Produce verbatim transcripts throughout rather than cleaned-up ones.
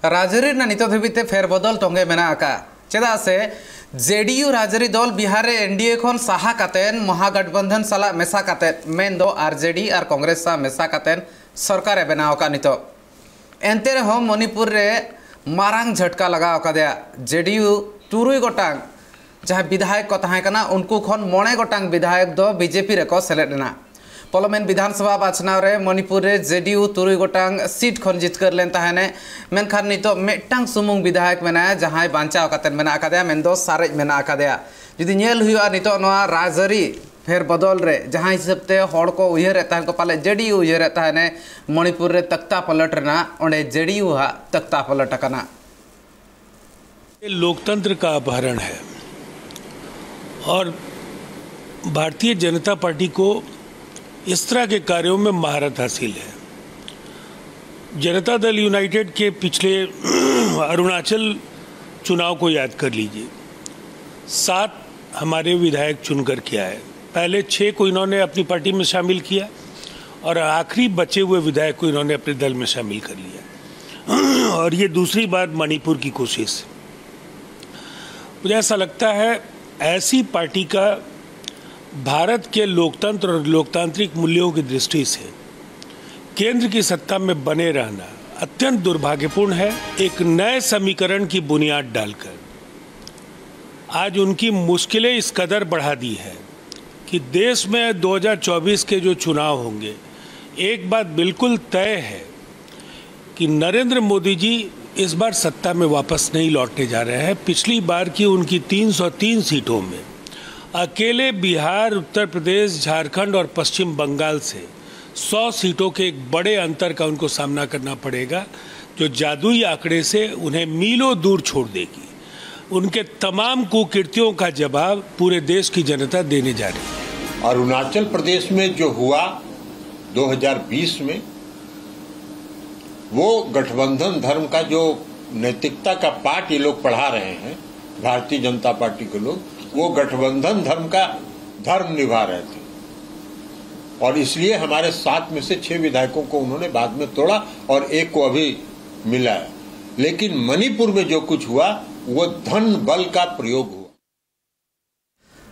ᱨᱟᱡᱽᱟᱹᱨᱤ ᱨᱮᱱᱟᱜ ᱱᱤᱛᱚᱜ ᱫᱷᱟᱹᱵᱤᱡ ᱛᱮ ᱯᱷᱮᱨ ᱵᱚᱫᱚᱞ ᱛᱚᱸᱜᱮ ᱢᱮᱱᱟᱜ ᱟᱠᱟᱫ᱾ ᱪᱮᱫᱟᱜ ᱥᱮ ᱡᱮᱰᱤᱭᱩ ᱨᱟᱡᱽᱟᱹᱨᱤ ᱫᱚᱞ ᱵᱤᱦᱟᱨ ᱨᱮ ᱮᱱᱰᱤᱮ ᱠᱷᱚᱱ ᱥᱟᱦᱟ ᱠᱟᱛᱮ, ᱢᱚᱦᱟᱜᱚᱴᱵᱚᱱᱫᱷᱚᱱ ᱥᱟᱞᱟᱜ ᱢᱮᱥᱟ ᱠᱟᱛᱮ, ᱢᱮᱱᱫᱚ ᱟᱨᱡᱮᱰᱤ ᱟᱨ ᱠᱚᱝᱜᱨᱮᱥ ᱥᱟᱶ ᱢᱮᱥᱟ ᱠᱟᱛᱮ ᱥᱚᱨᱠᱟᱨ ᱮ ᱵᱮᱱᱟᱣ ᱟᱠᱟᱫ᱾ ᱱᱤᱛᱚᱜ ᱮᱱᱛᱮ ᱨᱮᱦᱚᱸ ᱢᱚᱱᱤᱯᱩᱨ ᱨᱮ ᱢᱟᱨᱟᱝ ᱡᱷᱟᱴᱠᱟ ᱞᱟᱜᱟᱣ ᱟᱠᱟᱫᱮᱭᱟ᱾ ᱡᱮᱰᱤᱭᱩ ᱛᱩᱨᱩᱭ ᱜᱚᱴᱟᱝ ᱡᱟᱦᱟᱸᱭ ᱵᱤᱫᱷᱟᱭᱚᱠ ᱠᱚ ᱛᱟᱦᱮᱸ ᱠᱟᱱᱟ, ᱩᱱᱠᱩ ᱠᱷᱚᱱ ᱢᱚᱬᱮ ᱜᱚᱴᱟᱝ ᱵᱤᱫᱷᱟᱭᱚᱠ ᱫᱚ ᱵᱤᱡᱮᱯᱤ ᱨᱮᱠᱚ ᱥᱮᱞᱮᱫ ᱮᱱᱟ᱾ ᱯᱟᱨᱞᱟᱢᱮᱱᱴ ᱵᱤᱫᱷᱟᱱ ᱥᱚᱵᱷᱟ ᱵᱟᱪᱷᱱᱟᱣ ᱨᱮ ᱢᱚᱱᱤᱯᱩᱨ ᱨᱮ ᱡᱮᱰᱤᱭᱩ ᱛᱩᱨᱩᱭ ᱜᱚᱴᱟᱝ ᱥᱤᱴ ᱠᱷᱚᱱ ᱡᱤᱛᱠᱟᱹᱨ ᱞᱮᱱ ᱛᱟᱦᱮᱱᱮ, ᱢᱮᱱᱠᱷᱟᱱ ᱱᱤᱛᱚᱜ ᱢᱤᱫᱴᱟᱝ ᱥᱩᱢᱩᱝ ᱵᱤᱫᱷᱟᱭᱚᱠ ᱢᱮᱱᱟᱭᱟ, ᱡᱟᱦᱟᱸᱭ ᱵᱟᱧᱪᱟᱣ ᱠᱟᱛᱮ ᱢᱮᱱᱟᱜ ᱟᱠᱟᱫᱮᱭᱟ, ᱢᱮᱱᱫᱚ ᱥᱟᱨᱮᱡ ᱢᱮᱱᱟᱜ ᱟᱠᱟᱫᱮᱭᱟ᱾ ᱡᱩᱫᱤ ᱧᱮᱞ ᱦᱩᱭᱩᱜᱼᱟ ᱱᱤᱛᱚᱜ ᱱᱚᱣᱟ ᱨᱟᱡᱽᱟᱹᱨᱤ ᱯᱷᱮᱨ ᱵᱚᱫᱚᱞ ᱨᱮ, ᱡᱟᱦᱟᱸ ᱦᱤᱥᱟᱹᱵ ᱛᱮ ᱦᱚᱲ ᱠᱚ ᱩᱭᱦᱟᱹᱨᱮᱫ ᱛᱟᱦᱮᱸ ᱠᱚ, ᱯᱟᱞᱮ ᱡᱮᱰᱤᱭᱩ ᱩᱭᱦᱟᱹᱨᱮᱫ ᱛᱟᱦᱮᱱᱮ ᱢᱚᱱᱤᱯᱩᱨ ᱨᱮ ᱛᱟᱠᱛᱟ ᱯᱟᱞᱚᱴ ᱨᱮᱱᱟᱜ, ᱚᱸᱰᱮ ᱡᱮᱰᱤᱭᱩ ᱦᱟᱸᱜ ᱛᱟᱠᱛᱟ ᱯᱟᱞᱚᱴ ᱟᱠᱟᱱᱟ᱾ ये लोकतंत्र का अपहरण है और भारतीय जनता पार्टी को इस तरह के कार्यों में महारत हासिल है। जनता दल यूनाइटेड के पिछले अरुणाचल चुनाव को याद कर लीजिए। सात हमारे विधायक चुनकर के आए। पहले छः को इन्होंने अपनी पार्टी में शामिल किया और आखिरी बचे हुए विधायक को इन्होंने अपने दल में शामिल कर लिया। और ये दूसरी बार मणिपुर की कोशिश। मुझे ऐसा लगता है, ऐसी पार्टी का भारत के लोकतंत्र और लोकतांत्रिक मूल्यों की दृष्टि से केंद्र की सत्ता में बने रहना अत्यंत दुर्भाग्यपूर्ण है। एक नए समीकरण की बुनियाद डालकर आज उनकी मुश्किलें इस कदर बढ़ा दी है कि देश में दो हज़ार चौबीस के जो चुनाव होंगे, एक बात बिल्कुल तय है कि नरेंद्र मोदी जी इस बार सत्ता में वापस नहीं लौटने जा रहे हैं। पिछली बार की उनकी तीन सौ तीन सीटों में अकेले बिहार, उत्तर प्रदेश, झारखंड और पश्चिम बंगाल से सौ सीटों के एक बड़े अंतर का उनको सामना करना पड़ेगा, जो जादुई आंकड़े से उन्हें मीलों दूर छोड़ देगी। उनके तमाम कुकीर्तियों का जवाब पूरे देश की जनता देने जा रही है। अरुणाचल प्रदेश में जो हुआ दो हज़ार बीस में, वो गठबंधन धर्म का जो नैतिकता का पाठ ये लोग पढ़ा रहे हैं, भारतीय जनता पार्टी के लोग, वो गठबंधन धर्म का धर्म निभा रहे थे। और इसलिए हमारे सात में से छह विधायकों को उन्होंने बाद में तोड़ा और एक को अभी मिला है। लेकिन मणिपुर में जो कुछ हुआ, वो धन बल का प्रयोग हुआ।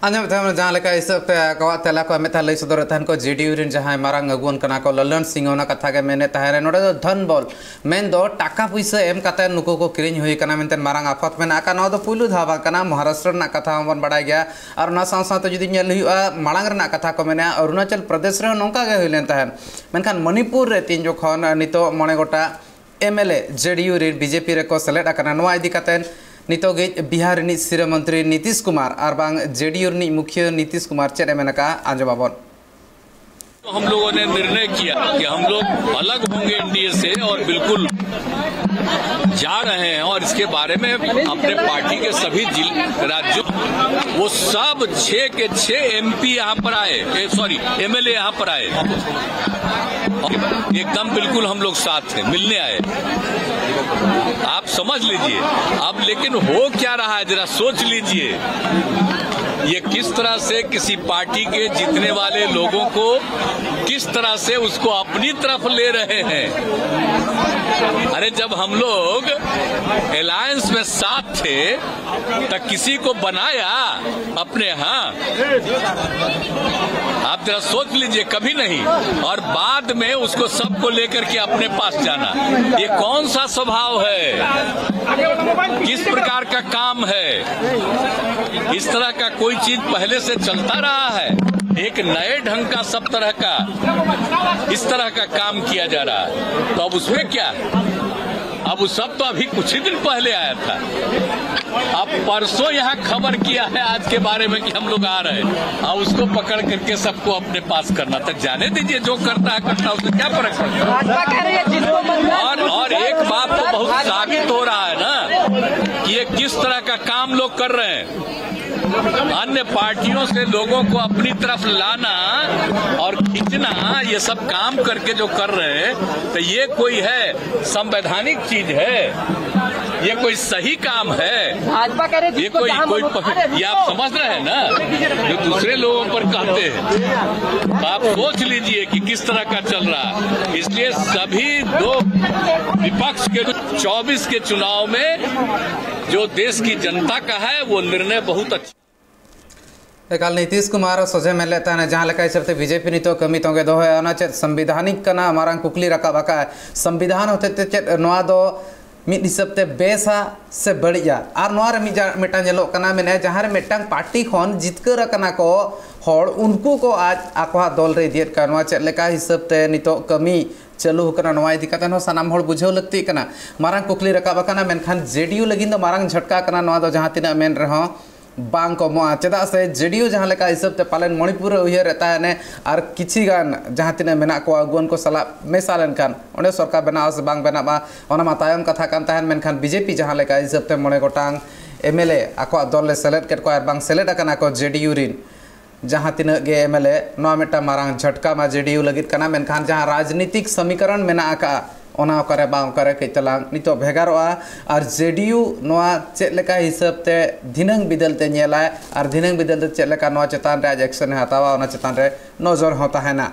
ᱟᱸᱡᱚᱢᱮᱫ ᱛᱟᱦᱮᱱ ᱡᱟᱦᱟᱸ ᱞᱮᱠᱟ ᱦᱤᱥᱟᱹᱵ ᱛᱮ ᱟᱠᱚᱣᱟᱜ ᱛᱮᱞᱟ ᱠᱚ ᱮᱢᱮᱫ ᱛᱟᱦᱮᱸᱫ, ᱞᱟᱹᱭ ᱥᱚᱫᱚᱨᱮᱫ ᱛᱟᱦᱮᱱ ᱠᱚ, ᱡᱮᱰᱤᱭᱩ ᱨᱮᱱ ᱡᱟᱦᱟᱸᱭ ᱢᱟᱨᱟᱝ ᱟᱹᱜᱩᱣᱟᱹᱱ ᱠᱟᱱᱟ ᱠᱚ, ᱞᱚᱞᱚᱱ ᱥᱤᱝ, ᱚᱱᱟ ᱠᱟᱛᱷᱟ ᱜᱮ ᱢᱮᱱᱮᱫ ᱛᱟᱦᱮᱸᱫ᱾ ᱱᱚᱰᱮ ᱫᱚ ᱫᱷᱚᱱ ᱵᱚᱞ, ᱢᱮᱱᱫᱚ ᱴᱟᱠᱟ ᱯᱩᱭᱥᱟᱹ ᱮᱢ ᱠᱟᱛᱮ ᱱᱩᱠᱩ ᱠᱚ ᱠᱤᱨᱤᱧ ᱦᱩᱭ ᱟᱠᱟᱱᱟ ᱢᱮᱱᱛᱮ ᱢᱟᱨᱟᱝ ᱟᱯᱷᱟᱛ ᱢᱮᱱᱟᱜ ᱟᱠᱟᱫ᱾ ᱱᱚᱣᱟ ᱫᱚ ᱯᱩᱭᱞᱩ ᱫᱷᱟᱣ ᱵᱟᱝ ᱠᱟᱱᱟ, ᱢᱚᱦᱟᱨᱟᱥᱴᱨᱚ ᱨᱮᱱᱟᱜ ᱠᱟᱛᱷᱟ ᱦᱚᱸᱵᱚᱱ ᱵᱟᱰᱟᱭ ᱜᱮᱭᱟ᱾ ᱟᱨ ᱚᱱᱟ ᱥᱟᱶ ᱥᱟᱶᱛᱮ ᱡᱩᱫᱤ ᱧᱮᱞ ᱦᱩᱭᱩᱜᱼᱟ, ᱢᱟᱲᱟᱝ ᱨᱮᱱᱟᱜ ᱠᱟᱛᱷᱟ ᱠᱚ ᱢᱮᱱᱟ, ᱚᱨᱩᱱᱟᱪᱚᱞ ᱯᱨᱚᱫᱮᱥ ᱨᱮᱦᱚᱸ ᱱᱚᱝᱠᱟ ᱜᱮ ᱦᱩᱭ ᱞᱮᱱ ᱛᱟᱦᱮᱸᱫ᱾ ᱢᱮᱱᱠᱷᱟᱱ ᱢᱚᱱᱤᱯᱩᱨ ᱨᱮ ᱛᱤᱱ ᱡᱚᱠᱷᱚᱱ ᱱᱤᱛᱚᱜ ᱢᱚᱬᱮ ᱜᱚᱴᱟ ᱮᱢᱮᱞᱮ ᱡᱮᱰᱤᱭᱩ ᱨᱮᱱ ᱵᱤᱡᱮᱯᱤ ᱨᱮᱠᱚ ᱥᱮᱞᱮᱫ ᱟᱠᱟᱱᱟ, ᱱᱚᱣᱟ ᱤᱫᱤ ᱠᱟᱛᱮ ᱱᱤᱛᱚᱜ ᱜᱮ ᱵᱤᱦᱟᱨ ᱨᱤᱱᱤᱡ ᱥᱤᱨᱟᱹ ᱢᱚᱱᱛᱨᱤ ᱱᱤᱛᱤᱥ ᱠᱩᱢᱟᱨ ᱟᱨ ᱵᱟᱝ ᱡᱮᱰᱤᱭᱩ ᱨᱤᱱᱤᱡ ᱢᱩᱠᱷᱤᱭᱟᱹ ᱱᱤᱛᱤᱥ ᱠᱩᱢᱟᱨ ᱪᱮᱫ ᱮ ᱢᱮᱱ ᱟᱠᱟᱫᱼᱟ, ᱟᱸᱡᱚᱢ ᱟᱵᱚᱱ᱾ तो हम लोगों ने निर्णय किया कि हम लोग अलग होंगे एनडीए से और बिल्कुल जा रहे हैं, और इसके बारे में अपने पार्टी के सभी जिल राज्यों, वो सब छह के छह एमपी यहाँ पर आए, सॉरी, एमएलए यहाँ पर आए, एकदम बिल्कुल हम लोग साथ थे, मिलने आए। आप समझ लीजिए। अब लेकिन हो क्या रहा है, जरा सोच लीजिए, ये किस तरह से किसी पार्टी के जीतने वाले लोगों को किस तरह से उसको अपनी तरफ ले रहे हैं। अरे, जब हम लोग अलायंस में साथ थे तो किसी को बनाया अपने यहाँ? आप जरा सोच लीजिए, कभी नहीं। और बाद में उसको सबको लेकर के अपने पास जाना, ये कौन सा स्वभाव है? किस प्रकार का काम है? इस तरह का कोई चीज पहले से चलता रहा है? एक नए ढंग का सब तरह का, इस तरह का काम किया जा रहा है, तो अब उसमें क्या है? अब उस सब तो अभी कुछ ही दिन पहले आया था। अब परसों यहाँ खबर किया है आज के बारे में कि हम लोग आ रहे हैं, और उसको पकड़ करके सबको अपने पास करना। तो जाने दीजिए, जो करता है करता है, उससे क्या फर्क पड़ता है? भाजपा कह रही है जिसको मंगा और और एक बात तो बहुत साबित हो रहा है ना कि ये किस तरह का काम लोग कर रहे हैं। अन्य पार्टियों से लोगों को अपनी तरफ लाना और खींचना, ये सब काम करके जो कर रहे हैं, तो ये कोई है? संवैधानिक चीज है? ये कोई सही काम है? भाजपा कह रहे, ये जिसको कोई जहां कोई मनो- प- अरे, ये आप रुको। समझ रहे हैं ना, जो दूसरे लोगों पर कहते हैं, तो आप सोच लीजिए कि किस तरह का चल रहा है। इसलिए सभी दो विपक्ष के चौबीस के चुनाव में जो देश की जनता का है, वो निर्णय बहुत अच्छा। ᱮᱠᱟᱞ ᱱᱤᱛᱤᱥ ᱠᱩᱢᱟᱨ ᱥᱚᱡᱷᱮ ᱢᱮᱱ ᱞᱮᱫ ᱛᱟᱦᱮᱱᱟ, ᱡᱟᱦᱟᱸ ᱞᱮᱠᱟ ᱦᱤᱥᱟᱹᱵ ᱛᱮ ᱵᱤᱡᱮᱯᱤ ᱱᱤᱛᱚᱜ ᱠᱟᱹᱢᱤ ᱛᱚᱸᱜᱮ ᱫᱚᱦᱚᱭᱟ, ᱚᱱᱟ ᱪᱮᱫ ᱥᱚᱝᱵᱤᱫᱷᱟᱱᱤᱠ ᱠᱟᱱᱟ? ᱢᱟᱨᱟᱝ ᱠᱩᱠᱞᱤ ᱨᱟᱠᱟᱵ ᱟᱠᱟᱫᱼᱟ᱾ ᱥᱚᱝᱵᱤᱫᱷᱟᱱ ᱦᱚᱛᱮᱡ ᱛᱮ ᱪᱮᱫ ᱱᱚᱣᱟ ᱫᱚ ᱢᱤᱫ ᱦᱤᱥᱟᱹᱵ ᱛᱮ ᱵᱮᱥᱟ ᱥᱮ ᱵᱟᱹᱲᱤᱡᱼᱟ? ᱟᱨ ᱱᱚᱣᱟ ᱨᱮ ᱢᱤᱫ ᱡᱟ-, ᱢᱤᱫᱴᱟᱝ ᱧᱮᱞᱚᱜ ᱠᱟᱱᱟ, ᱢᱮᱱᱮ ᱡᱟᱦᱟᱸ ᱨᱮ ᱢᱤᱫᱴᱟᱝ ᱯᱟᱨᱴᱤ ᱠᱷᱚᱱ ᱡᱤᱛᱠᱟᱹᱨ ᱟᱠᱟᱱᱟ ᱠᱚ ᱦᱚᱲ, ᱩᱱᱠᱩ ᱠᱚ ᱟᱡ ᱟᱠᱚᱣᱟᱜ ᱫᱚᱞ ᱨᱮ ᱤᱫᱤᱭᱮᱫ ᱠᱟᱱ, ᱱᱚᱣᱟ ᱪᱮᱫ ᱞᱮᱠᱟ ᱦᱤᱥᱟᱹᱵ ᱛᱮ ᱱᱤᱛᱚᱜ ᱠᱟᱹᱢᱤ ᱪᱟᱹᱞᱩ ᱟᱠᱟᱱᱟ, ᱱᱚᱣᱟ ᱤᱫᱤ ᱠᱟᱛᱮ ᱦᱚᱸ ᱥᱟᱱᱟᱢ ᱦᱚᱲ ᱵᱩᱡᱷᱟᱹᱣ ᱞᱟᱹᱠᱛᱤᱜ ᱠᱟᱱᱟ᱾ ᱢᱟᱨᱟᱝ ᱠᱩᱠᱞᱤ ᱨᱟᱠᱟᱵ ᱟᱠᱟᱱᱟ, ᱢᱮᱱᱠᱷᱟᱱ ᱡᱮ ᱰᱤ ᱭᱩ ᱞᱟᱹᱜᱤᱫ ᱫᱚ ᱢᱟᱨᱟᱝ ᱡᱷᱚᱴᱠᱟ ᱠᱟᱱᱟ ᱱᱚᱣᱟ ᱫᱚ, ᱡᱟᱦᱟᱸ ᱛᱤᱱᱟᱹᱜ ᱢᱮᱱ ᱨᱮᱦᱚᱸ ᱵᱟᱝ ᱠᱚᱢᱚᱜᱼᱟ᱾ ᱪᱮᱫᱟᱜ ᱥᱮ ᱡᱮ ᱰᱤ ᱭᱩ ᱡᱟᱦᱟᱸ ᱞᱮᱠᱟ ᱦᱤᱥᱟᱹᱵ ᱛᱮ ᱯᱟᱞᱮᱱ ᱢᱚᱬᱤᱯᱩᱨ ᱨᱮ ᱩᱭᱦᱟᱹᱨᱮᱫ ᱛᱟᱦᱮᱱᱮ, ᱟᱨ ᱠᱤᱪᱷᱤ ᱜᱟᱱ ᱡᱟᱦᱟᱸ ᱛᱤᱱᱟᱹᱜ ᱢᱮᱱᱟᱜ ᱠᱚᱣᱟ ᱟᱹᱜᱩᱣᱟᱹᱱ ᱠᱚ ᱥᱟᱞᱟᱜ ᱢᱮᱥᱟ ᱞᱮᱱᱠᱷᱟᱱ ᱚᱸᱰᱮ ᱥᱚᱨᱠᱟᱨ ᱵᱮᱱᱟᱜᱼᱟ ᱥᱮ ᱵᱟᱝ ᱵᱮᱱᱟᱜᱼᱟ, ᱚᱱᱟ ᱢᱟ ᱛᱟᱭᱚᱢ ᱠᱟᱛᱷᱟ ᱠᱟᱱ ᱛᱟᱦᱮᱱ᱾ ᱢᱮᱱᱠᱷᱟᱱ ᱵᱤ ᱡᱮ ᱯᱤ ᱡᱟᱦᱟᱸ ᱞᱮᱠᱟ ᱦᱤᱥᱟᱹᱵ ᱛᱮ ᱢᱚᱬᱮ ᱜᱚᱴᱟᱝ ᱮᱢ ᱮᱞ ᱮ ᱟᱠᱚᱣᱟᱜ ᱫᱚᱞ ᱨᱮ ᱥᱮᱞᱮᱫ ᱠᱮᱫ ᱠᱚᱣᱟ ᱟᱨ ᱵᱟᱝ ᱥᱮᱞᱮᱫ ᱟᱠᱟᱱᱟ ᱠᱚ ᱡᱮ ᱰᱤ ᱭᱩ ᱨᱤᱱ ᱡᱟᱦᱟᱸ ᱛᱤᱱᱟᱹᱜ ᱜᱮ ᱮᱢ ᱮᱞ ᱮ, ᱱᱚᱣᱟ ᱢᱤᱫᱴᱟᱝ ᱢᱟᱨᱟᱝ ᱡᱷᱚᱴᱠᱟ ᱢᱟ ᱡᱮ ᱰᱤ ᱭᱩ ᱞᱟᱹᱜᱤᱫ ᱠᱟᱱᱟ, ᱢᱮᱱᱠᱷᱟᱱ ᱡᱟᱦᱟᱸ ᱨᱟᱡᱽᱱᱤᱛᱤᱠ ᱥᱚᱢᱤᱠᱚᱨᱚᱱ ᱢᱮᱱᱟᱜ ᱟᱠᱟᱫᱼᱟ, ᱚᱱᱟ ᱚᱠᱟᱨᱮ ᱵᱟᱝ ᱚᱠᱟᱨᱮ ᱠᱟᱹᱡ ᱛᱟᱞᱟᱝ ᱱᱤᱛᱚᱜ ᱵᱷᱮᱜᱟᱨᱚᱜᱼᱟ᱾ ᱟᱨ ᱡᱮ ᱰᱤ ᱭᱩ ᱱᱚᱣᱟ ᱪᱮᱫ ᱞᱮᱠᱟ ᱦᱤᱥᱟᱹᱵ ᱛᱮ ᱫᱷᱤᱱᱟᱹᱝ ᱵᱤᱫᱟᱹᱞ ᱛᱮ ᱧᱮᱞᱟᱭ ᱟᱨ ᱫᱷᱤᱱᱟᱹᱝ ᱵᱤᱫᱟᱹᱞ ᱛᱮ ᱪᱮᱫ ᱞᱮᱠᱟ ᱱᱚᱣᱟ ᱪᱮᱛᱟᱱ ᱨᱮ ᱟᱡ ᱮᱠᱥᱮᱱ ᱮ ᱦᱟᱛᱟᱣᱟ, ᱚᱱᱟ ᱪᱮᱛᱟᱱ ᱨᱮ ᱱᱚᱡᱚᱨ ᱦᱚᱸ ᱛᱟᱦᱮᱱᱟ᱾